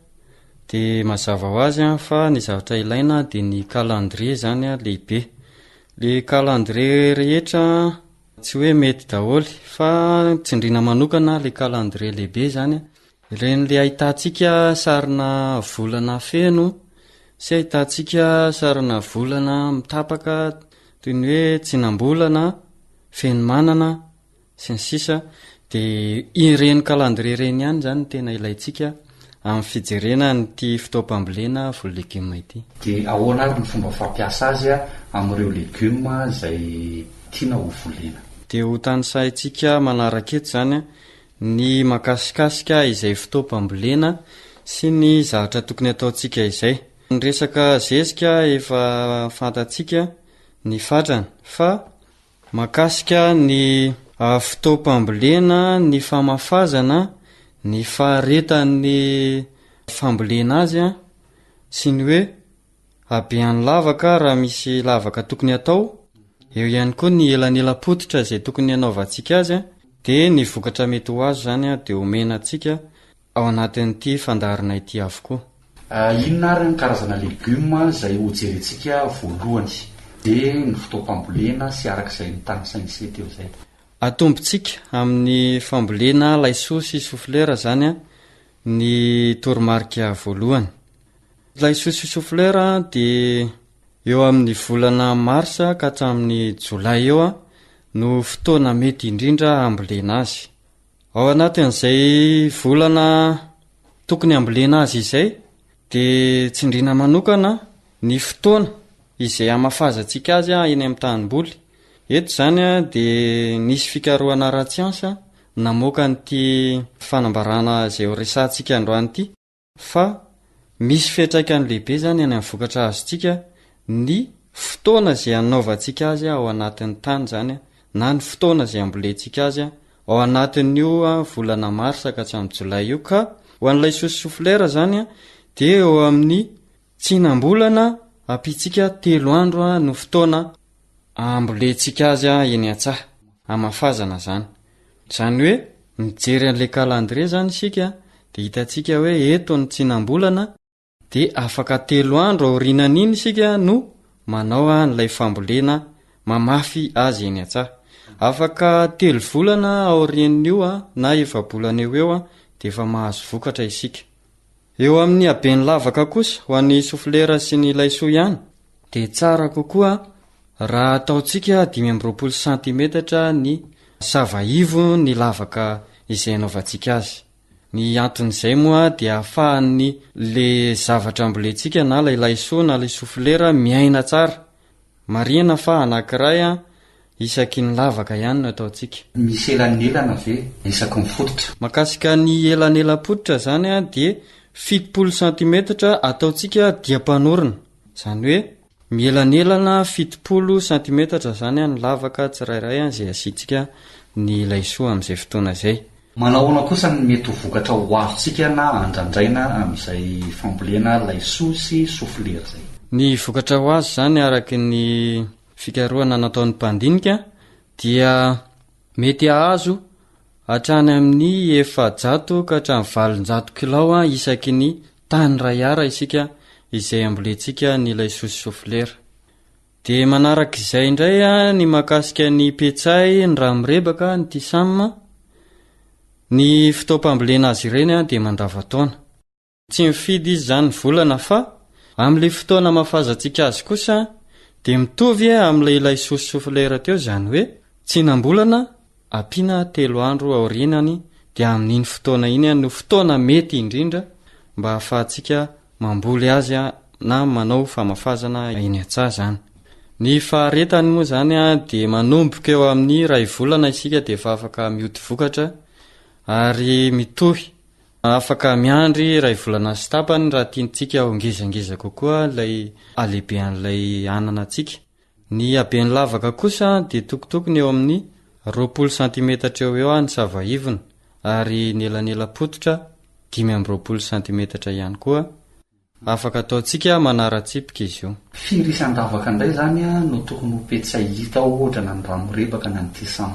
dia mazava ho azy fa ny zavatra ilaina dia ny calendrier izany lehibe. Le calendrier rehetra Tsy hoe mety daholo fa tsindriana manokana le calendrier lehibe zany a, ireny le ahitantsika sarina volana feno sy ahitantsika sarina volana mitapaka toy ny hoe tsinam-bolana, fenomanana sy ny sisa de ireny calendrier ireny ihany zany no tena ilaintsika amin'ny fijerena an'ity fotoam-pambolena voly legioma ity. Dia ahoana ary ny fomba fampiasa azy amin'ireo legioma izay tiana ho volena? Dia ho tanisaintsika manaraka eto izany ny makasikasika izay fotoam-pambolena sy ny zavatra tokony hataontsika izay. Ny resaka zezika efa fantatsika ny fatrany fa Mahakasika ny fotoam-pambolena, ny famafazana, ny faharetan'ny fambolena azy sy ny hoe habean'ny lavaka raha misy lavaka tokony hatao, eo ihany koa ny elanelam-pototra izay tokony hanaovantsika azy dia ny vokatra mety ho azo izany dia omena antsika ao anatin'ity fandaharana ity avokoa. Inona ary ny karazana legioma izay hojerentsika voalohany? Dia ny fotoam-pambolena sy araka izay notanisain'i Se teo izay. Atombontsika amin'ny fambolena laisoa sy soflera izany ny toromarika voalohany. Laisoa sy soflera dia eo amin'ny volana marsa ka hatramin'ny jolay eo no fotoana mety indrindra hambolena azy. Ao anatin'izay volana tokony hambolena azy izay dia tsindriana manokana ny fotoana izay hamafazantsika azy eny amin'ny tanimboly. Eto izany dia nisy fikarohana ara-tsiansa namoaka an'ity fanambarana izay ho resahantsika androany ity. Fa misy fiantraikany lehibe izany any amin'ny vokatra azontsika ny fotoana izay anaovantsika azy ao anatin'ny tany izany na ny fotoana izay ambolentsika azy ao anatin'io volana marsa ka hatramin'ny jolay io ka ho an'ilay sous souffleur izany dia eo amin'ny tsinam-bolana ampiantsika telo andro no fotoana ambolentsika azy eny an-tsaha, hamafazana izany. Izany hoe mijery an'ilay calendrier izany isika dia hitantsika hoe eto ny tsinam-bolana dia afaka telo andro aorianan'iny isika no manao an'ilay fambolena mamafy azy eny an-tsaha. Afaka telo volana aorian'io na efa-bolana eo ho eo dia efa mahazo vokatra isika. Eo amin'ny haben'ny lavaka kosa, ho an'ny soflera sy ny laisoa ihany, dia tsara kokoa raha ataontsika 25 santimetatra ny sava ivo ny lavaka izay anaovantsika azy. Ny anton'izay moa dia ahafahan'ny le zavatra ambolentsika na ilay laisoa na ilay soflera miaina tsara. Marihina fa anankiray isaky ny lavaka ihany no ataontsika. Misy elanelana ve isaky ny fototra? Mahakasika ny elanelam-pototra izany dia 70 santimetatra ataontsika diam-panorona. Izany hoe mielanelana 70 santimetatra izany ny lavaka tsirairay izay asiantsika ny laisoa amin'izay fotoana izay. Manao ahoana kosa ny mety ho vokatra ho azontsika na andrandraina amin'izay fambolena laisoa sy soflera izay? Ny vokatra ho azo izany araka ny fikarohana nataon'ny mpandinika dia mety hahazo hatrany amin'ny 400 ka hatramin'ny 800 kilao isaky ny tany iray ara isika izay ambolentsika ny laisoa sy soflera. Dia manaraka izay indray ny mahakasika ny petsay, ny rà mirebaka, ny tisam. Ny fotoam-pambolena azy ireny dia mandavantaona. Tsy mifidy izy izany volana fa amin'ilay fotoana hamafazantsika azy kosa dia mitovy amin'ilay laisoa soflera teo izany hoe tsinam-bolana Ampiana telo andro aorianany dia amin'iny fotoana iny no fotoana mety indrindra mba hahafahantsika mamboly azy na manao famafazana eny an-tsaha izany. Ny faharetany moa izany dia manomboka eo amin'ny iray volana isika dia efa afaka mioty vokatra ary mitohy afaka miandry iray volana sy tapany raha tiantsika ho ngezangeza kokoa ilay halehibean'ilay anana antsika. Ny haben'ny lavaka kosa dia tokotokony eo amin'ny 20 santimetatra eo ho eo ny sava ivony ary ny elanelam-pototra 25 santimetatra ihany koa. Afaka ataontsika manara-tsipika izy io. Firy isan-davaka indray izany no tokony ho petsay hita ao ohatra na ny ramorebaka na ny tisam?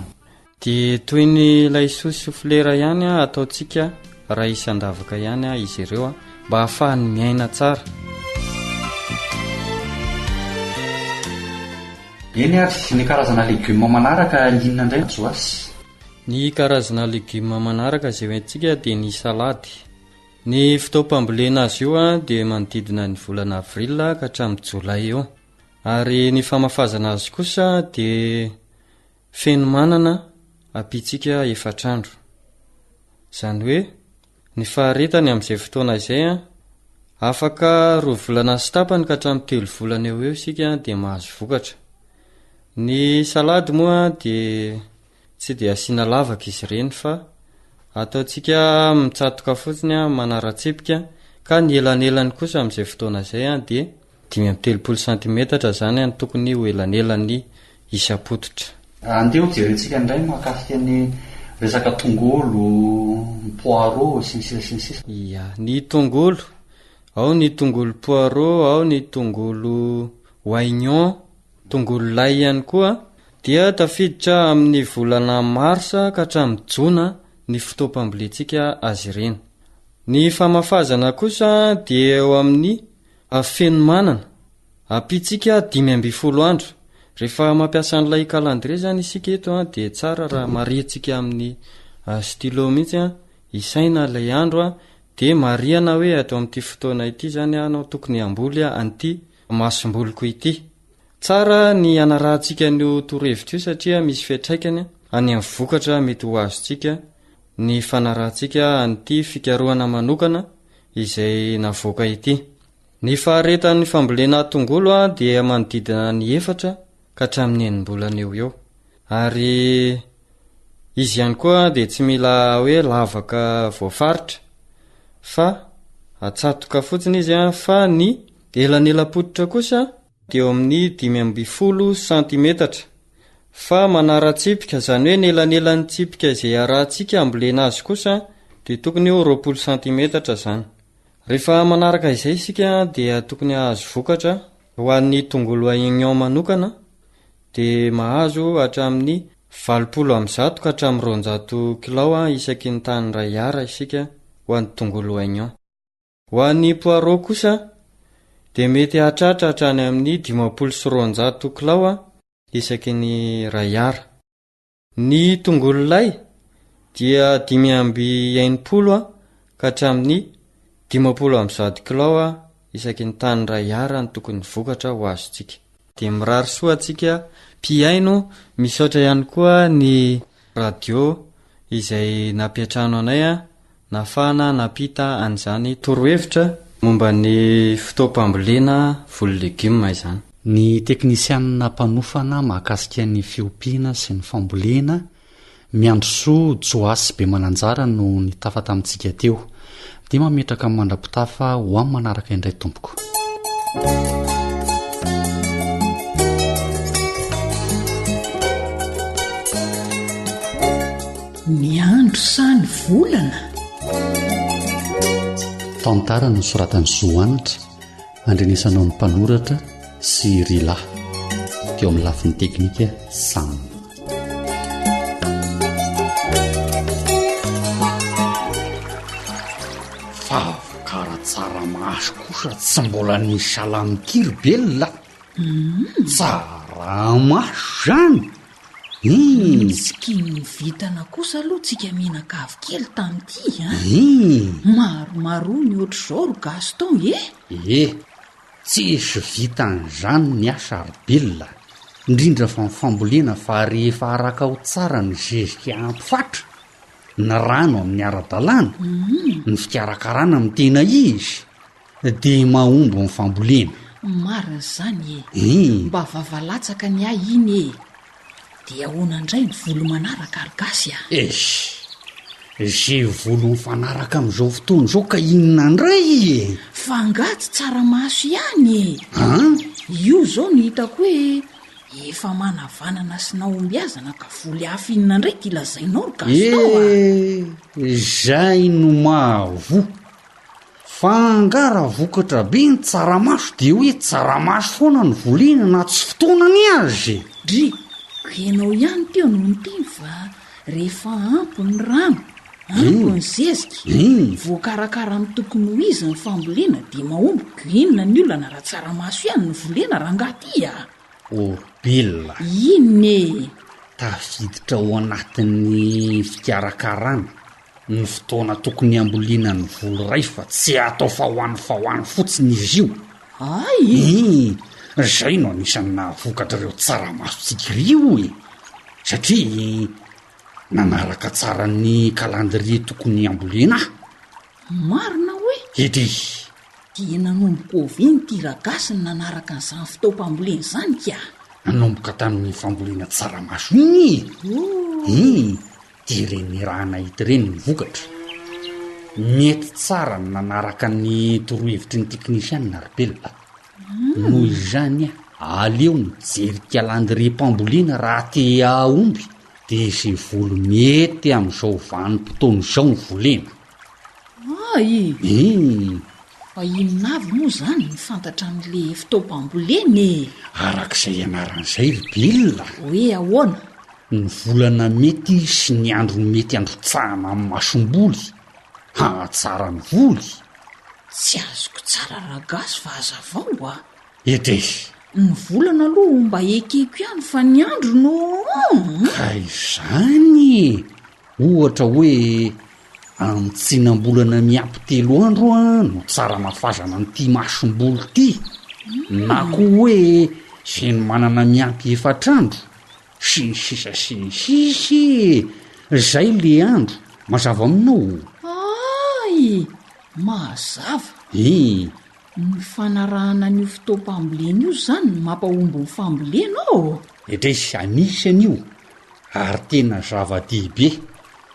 Dia toy ny laisoa sy souflera ihany ataontsika raha isan-davaka ihany izy ireo mba hahafahany miaina tsara. Eny ary, ny karazana legioma manaraka inona indray Joasy? Ny karazana legioma manaraka izay hoentintsika dia ny salady. Ny fotoam-pambolena azy io dia manodidina ny volana avril ka hatramin'ny jolay eo. Ary ny famafazana azy kosa dia fenomanana ampiantsika efatr'andro. Izany hoe ny faharetany amin'izay fotoana izay, afaka roa volana sy tapany ka hatramin'ny telo volana eo ho eo isika dia mahazo vokatra. Ny salady moa dia Tsy dia asiana lavaka izy ireny fa ataontsika mitsatoka fotsiny manara-tsipika ka ny elanelany kosa amin'izay fotoana izay dia 35 santimetatra izany no tokony ho elanelan'ny isam-pototra. Andeha ho jerentsika indray mahakasika ny resaka tongolo, ny poireau sy ny sisa sy ny sisa. Ia, ny tongolo, ao ny tongolo poireau, ao ny tongolo oignon, Tongolo lay ihany koa dia tafiditra amin'ny volana marsa ka hatramin'ny jona ny fotoam-pambolentsika azy ireny. Ny famafazana kosa dia eo amin'ny fenomanana, ampiantsika 15 andro. Rehefa mampiasa an'ilay calendrier izany isika eto dia tsara raha marihantsika amin'ny stylo mihitsy isaina ilay andro dia marihana hoe ato amin'ity fotoana ity izany aho no tokony hamboly an'ity masomboliko ity. Tsara ny hanarahantsika an'io torohevitra io satria misy fiantraikany any amin'ny vokatra mety ho azontsika ny fanarahantsika an'ity fikarohana manokana izay navoaka ity. Ny faharetan'ny fambolena tongolo dia manodidina ny efatra ka hatramin'ny enim-bolana eo ho eo. Ary izy ihany koa dia tsy mila hoe lavaka voafaritra fa atsatoka fotsiny izy fa ny elanelam-pototra kosa dia eo amin'ny 15 santimetatra fa manara-tsipika, izany hoe ny elanelan'ny tsipika izay arahantsika hambolena azy kosa dia tokony ho 20 santimetatra izany. Rehefa manaraka izay isika dia tokony hahazo vokatra ho an'ny tongolo oignon manokana dia mahazo hatramin'ny 180 ka hatramin'ny 200 kilao isaky ny tany iray ara isika ho an'ny tongolo oignon. Ho an'ny poireau kosa dia mety hahatratra hatrany amin'ny 250 kilao isaky ny iray ara. Ny tongolo lay dia 65 ka hatramin'ny 150 kilao isaky ny tany iray ara ny tokony vokatra ho azontsika. Dia mirary soa antsika mpihaino, misaotra ihany koa ny radio izay nampiantrano anay nahafahana nampita an'izany torohevitra momba ny fotoam-pambolena voly legioma izany. Ny teknisianina mpanofana mahakasika ny fiompiana sy ny fambolena, Miandrisoa Joasy Bemananjara no nitafa tamintsika teo. Dia mametraka mandra-pitafa ho amin'ny manaraka indray tompoko. Ny andro sa ny volana? Tantara nosoratan'i Zo Hanitra, andrenesanao ny mpanoratra sy Rila. Teo amin'ny lafiny teknika, Sam. Fa vokara tsaramaso kosa tsy mbola nisy salamo ity ry Bella. Tsaramaso zany! Hum. Tsikin'ny vintana kosa aloha tsika mianakavy kely tamin'ity a! Hum. Maromaroa ny ohatr'izao ry Gaston e! Eh! Tsisy vitan'izany ny asa ry Bill a! Indrindra fa ny fambolena fa rehefa arakao tsara ny zezika ampy fatra, ny rano amin'ny ara-dalàna, ny fikarakarana amin'ny tena izy, Dia mahomby ny fambolena. Marina izany e! Hum. Mba vava latsaka ny ahy iny e! Dia ahoana indray ny volo manaraka ry gasy a? Eish! Ze volo mifanaraka amin'izao fotoana izao ka inona indray e? Fa angaha tsy tsaramaso ihany e? An? Io izao no hitako hoe. Efa manavanana sy nahombiazana ka voly hafa inona indray ity lazainao ry Gaston a! Eh, zay no mahavoa. Fa angaha raha vokatra be ny tsaramaso dia hoe tsaramaso foana no volena na tsy fotoanany aza e! Dry, ka ianao ihany teo no niteny fa rehefa ampy ny rano, ampy ny zezika, voakarakara amin'ny tokony ho izy ny fambolena dia mahomby ko inona ny olana raha tsaramaso ihany no volena rangahy ty a! Orbila. Inona e? Tafiditra ao anatin'ny fikarakarana ny fotoana tokony hambolena ny voly iray fa tsy atao fa ho any fa ho any fotsiny izy io. Hay e! Ii, Izay no anisan'ny nahavokatra ireo tsaramasontsika ireo e! Satria nanaraka tsara ny calendrier tokony hambolena aho. Marina hoe? Edy! Dia nanomboka oviana ity ragasy no nanaraka an'izany fotoam-pambolena izany ka? Nanomboka tamin'ny fambolena tsaramaso iny e! Oh! Ii, Dia ireny raha nahita ireny ny vokatra. Mety tsara ny nanaraka ny torohevitry ny teknisianina ry Bella. Noho izany, aleo mijery kalandriam-pambolena raha te hahomby dia izay voly mety amin'izao vanim-potoana izao no volena. Ay! Ii. Fa inona avy moa izany ny fantatra amin'ilay fotoam-pambolena e? Araka izay ianarana izay ry Bill. Hoe ahoana? Ny volana mety sy ny andro mety handrotsahana amin'ny masomboly hahatsara ny voly. Tsy azoko tsara ragasy fa hazavao a! Edrey! Ny volana aloha mba ekeko ihany fa ny andro no hum! Ka izany e! Ohatra hoe amin'ny tsinam-bolana miampy telo andro no tsara hamafazana an'ity masomboly ity, na koa hoe izay ny manana miampy efatr'andro, sy ny sisa sy ny sisa e! Zay le andro, mazava aminao? Hay! Mazava! E! Ny fanarahana an'io fotoam-pambolena io izany no mampahomby ny fambolena ô! Edresy anisany io ary tena zava-dehibe,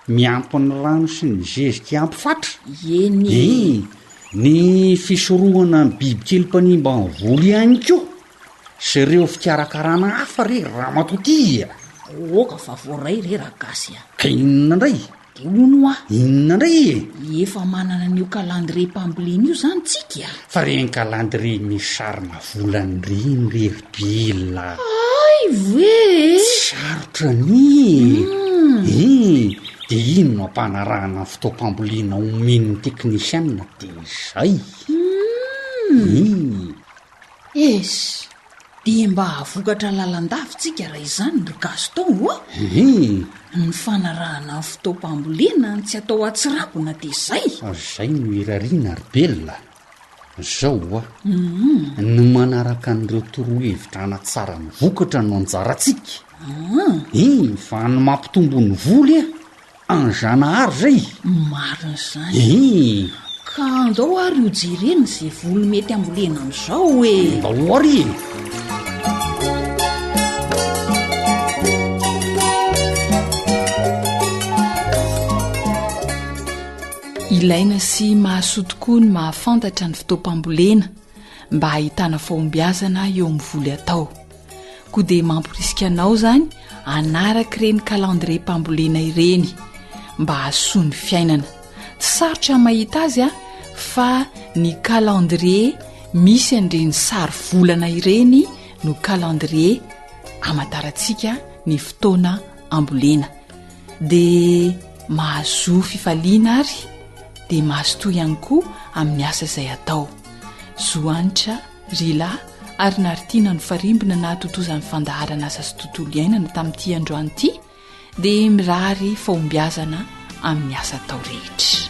miampy ny rano sy ny zezika ampy fatra. Eny e! E! Ny fisorohana ny bibikely mpanimba ny voly ihany koa sy ireo fikarakarana hafa re ramatoa ty a! Aoka fa voaray re ragasy a! Ka inona indray? Dia hono hoa. Inona indray e? Efa manana an'io calendrier-pambolena io izany tsika a! Fa ireny calendrier misy sarina volana ireny re ry Bill a! Hay ve e! Tsy sarotra anie e! Ii, Dia iny no ampanarahana ny fotoam-pambolena omen'ny teknisianina dia izay. Ii. Eish! Dia mba hahavokatra lalandava tsika raha izany ry Gaston ô! Hii! Ny fanarahana ny fotoam-pambolena tsy atao atsirambina dia izay! Izay no irariana ry Bella! Zao oa! Ny manaraka an'ireo torohevitra hanatsara ny vokatra no anjarantsika! Iny fa ny mampitombo ny voly a! An Zanahary zay! Marina izany. Ee. Ka andao ary ho jerena izay voly mety hambolena amin'izao e. Andao ary e. Ilaina sy mahasoa tokoa ny mahafantatra ny fotoam-pambolena mba hahitana fahombiazana eo amin'ny voly atao. Koa dia mamporisika anao izany hanaraka ireny calendrier-pambolena ireny mba hahasoa ny fiainana. Tsy sarotra ny mahita azy a, fa ny calendrier misy an'ireny sary volana ireny no calendrier hamantarantsika ny fotoana ambolena. Dia mahazoa fifaliana ary dia mazotoa ihany koa amin'ny asa izay atao. Zo Hanitra. Rila ary Naritiana no farimbona nahatontosa ny fandaharana asa sy tontolo iainana tamin'ity androany ity dia mirary fahombiazana amin'ny asa atao rehetra.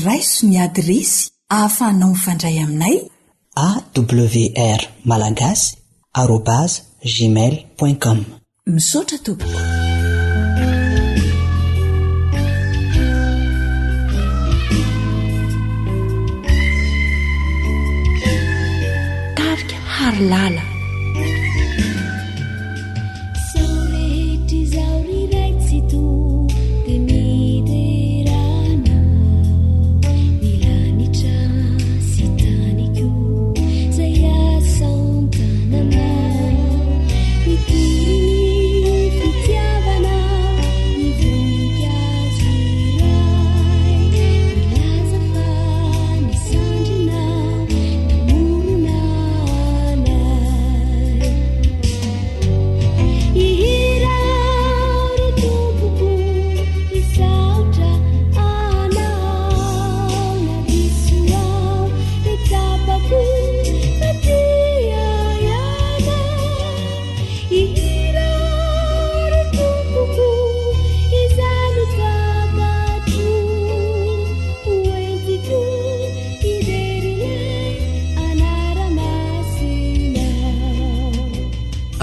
Raiso ny adiresy ahafahanao mifandray aminay. AWR Malagasy arobase gmail point com. Misaotra tompoko. Tarika Harilala.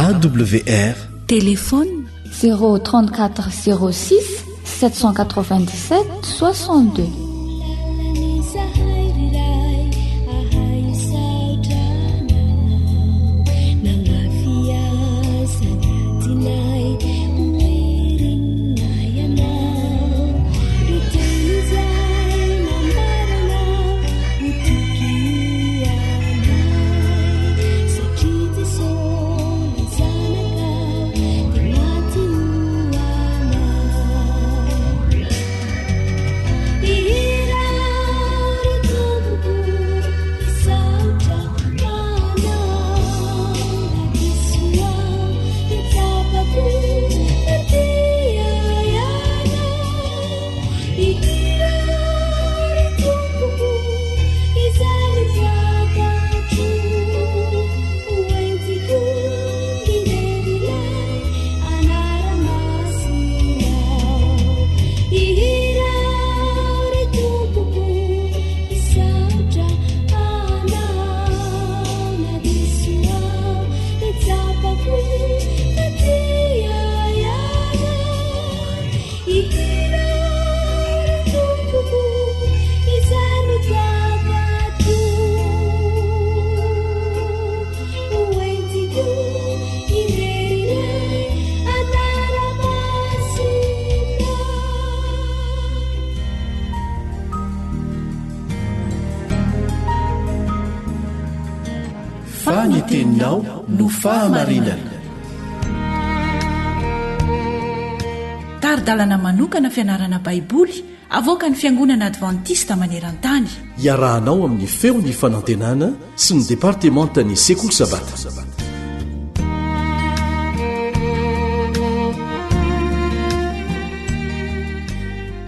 AWR. Téléphone 034 06 797 62. Fa ny teninao no fahamarinana. Tari-dalana manokana fianarana Baiboly avoakan'ny Fiangonana Advantista maneran-tany. Iarahanao amin'ny Feon'ny Fanantenana sy ny Departemantan'ny Sekoly Sabata.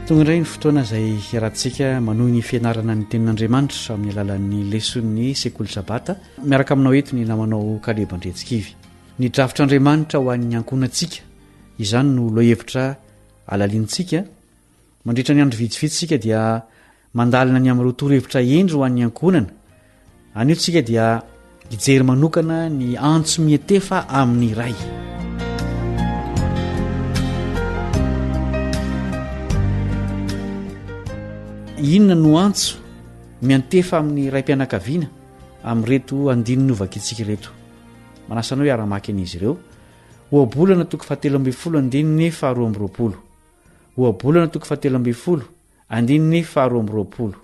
Tonga indray ny fotoana izay hiarahantsika manohy ny fianarana ny Tenin'Andriamanitra amin'ny alalan'ny leson'ny Sekoly Sabata. Miaraka aminao eto ny namanao Kaleba Andriantsikivy. Ny drafitr'Andriamanitra ho an'ny ankohonantsika, izany no lohahevitra alalintsika. Mandritra ny andro vitsivitsy isika dia mandalina ny amin'ireo torohevitra hendry ho an'ny ankohonana. Anio tsika dia hijery manokana ny antso mietefa amin'ny ray. Inona no antso miantefa amin'ny raim-pianakaviana amin'ireto andininy novakintsika ireto? Manasa anao hiara-maka an'izy ireo. Ohabolana toko fahatelo ambin'ny folo andininy faharoa amby roapolo. Ohabolana toko fahatelo ambin'ny folo andininy faharoa amby roapolo.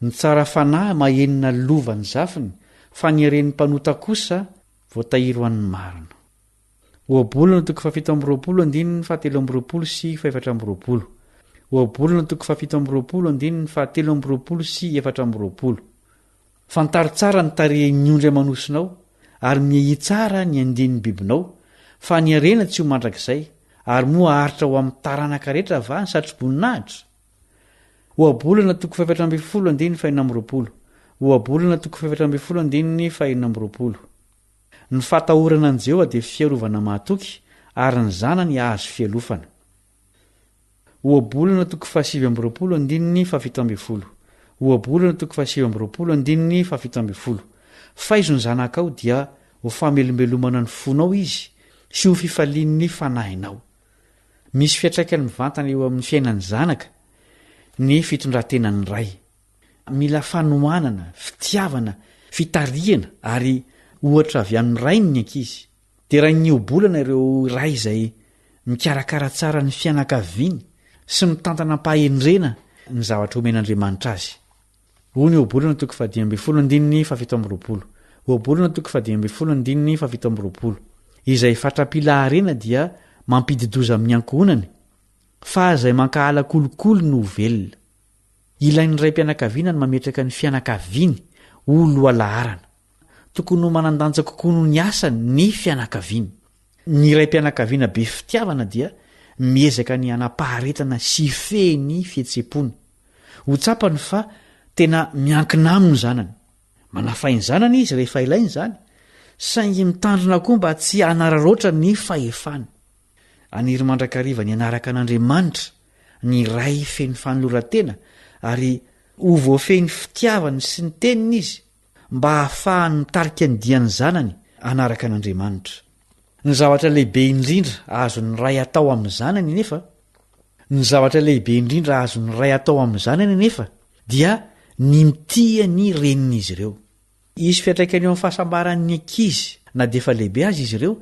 Ny tsara fanahy mahenina lova ny zafiny, fa ny haren'ny mpanota kosa voatahiry ho an'ny marina. Ohabolana toko fahafito amby roapolo andininy fahatelo amby roapolo sy fahefatra amby roapolo. Ohabolana toko fahafito amby roapolo andininy fahatelo amby roapolo sy efatra amby roapolo. Fantaro tsara ny tarehin'ny ondry aman'osinao, ary miahia tsara ny andian'ny bibinao, fa ny harena tsy ho mandrakizay, ary moa haharitra ho amin'ny taranaka rehetra va ny satroboninahitra? Ohabolana toko fahefatra ambin'ny folo andininy fahenina amby roapolo Ohabolana toko fahefatra ambin'ny folo andininy fahenina amby roapolo Ny fahatahorana an'i Jehovah dia fiarovana mahatoky, ary ny zanany hahazo fialofana. Ohabolana toko fahasivy amby roapolo andininy fahafito ambin'ny folo Ohabolana toko fahasivy amby roapolo andininy fahafito ambin'ny folo Faizo ny zanakao dia ho famelombelomana ny fonao izy sy ho fifalian'ny fanahinao. Misy fiantraikany mivantana eo amin'ny fiainan'ny zanaka ny fitondran-tenan'ny ray. Mila fanohanana, fitiavana, fitarihana ary ohatra avy amin'ny rainy ny ankizy. Derain'ny ohabolana ireo ray izay mikarakara tsara ny fianakaviany sy mitantana am-pahendrena ny zavatra omen'Andriamanitra azy. Hoy ny Ohabolana toko fahadimy ambin'ny folo andininy fahafito amby roapolo. Ohabolana toko fahadimy ambin'ny folo andininy fahafito amby roapolo. Izay fatra-pila harena dia mampidi-doza amin'ny ankohonany, fa izay mankahala kolikoly no ho velona. Ilain'ny raim-pianakaviana ny mametraka ny fianakaviany ho lohalaharana. Tokony ho manan-danja kokoa noho ny asany ny fianakaviany. Ny raim-pianakaviana be fitiavana dia miezaka ny hanam-paharetana sy hifehy ny fihetseham-pony. Ho tsapany fa tena miankina aminy ny zanany. Manafay ny zanany izy rehefa ilaina izany, saingy mitandrina koa mba tsy hanararaotra ny fahefany. Haniry mandrakariva ny hanaraka an'Andriamanitra ny ray feno fanoloran-tena ary ho voafehin'ny fitiavany sy ny teniny izy mba hahafahany mitarika ny dian'ny zanany hanaraka an'Andriamanitra. Ny zavatra lehibe indrindra azon'ny ray atao amin'ny zanany anefa, ny zavatra lehibe indrindra azon'ny ray atao amin'ny zanany anefa dia ny mitia ny renin'izy ireo. Hisy fiantraikany eo amin'ny fahasambaran'ny ankizy na dia efa lehibe aza izy ireo,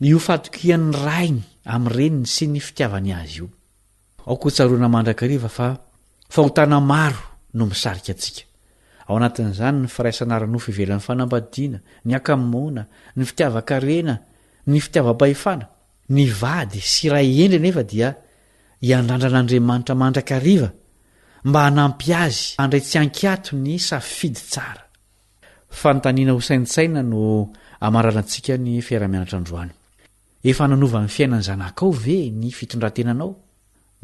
io fatokian'ny rainy amin'ny reniny sy ny fitiavany azy io. Aoka hotsaroana mandrakariva fa fahotana maro no misarika antsika. Ao anatin'izany ny firaisana ara-nofo ivelan'ny fanambadiana, ny hakamoana, ny fitiavan-karena, ny fitiavam-pahefana. Ny vady sy ray hendry anefa dia hiandrandran'Andriamanitra mandrakariva mba hanampy azy handray tsy an-kiato ny safidy tsara. Fanontaniana hosaintsainina no amaranantsika ny fiaraha-mianatra androany. Efa nanova ny fiainan'ny zanakao ve ny fitondran-tenanao?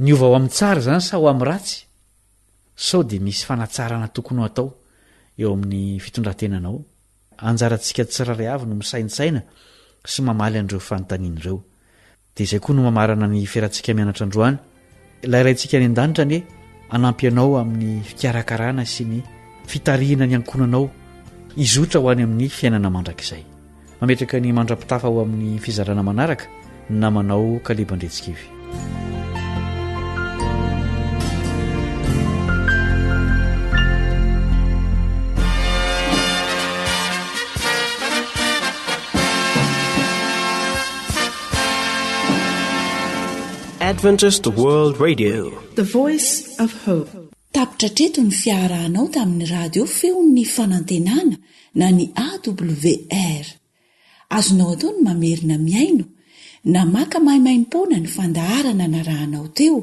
Niova ho amin'ny tsara izany sa ho amin'ny ratsy? Sao dia misy fanatsarana tokony ho atao eo amin'ny fitondran-tenanao? Anjarantsika tsirairay avy no misaintsaina sy mamaly an'ireo fanontaniana ireo. Dia izay koa no mamarana ny fiarantsika mianatra androany. Ilay Raintsika any an-danitra anie hanampy anao amin'ny fikarakarana sy ny fitarihina ny ankohonanao hizotra ho any amin'ny fiainana mandrakizay. Mametraka ny mandra-pitafa ho amin'ny fizarana manaraka ny namanao Kaleba Andriantsikivy. Adventist World Radio. The Voice of Hope. Tapitra hatreto ny fiarahanao tamin'ny radio feon'ny fanantenana na ny AWR. Azonao atao ny mamerina mihaino na maka maimaimpoana ny fandaharana narahanao teo,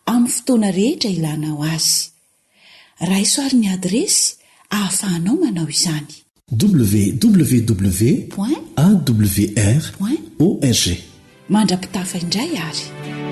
amin'ny fotoana rehetra ilanao azy. Raiso àry ny adiresy ahafahanao manao izany. www. Point. Awr. Point. Org. Mandra-pitafa indray ary.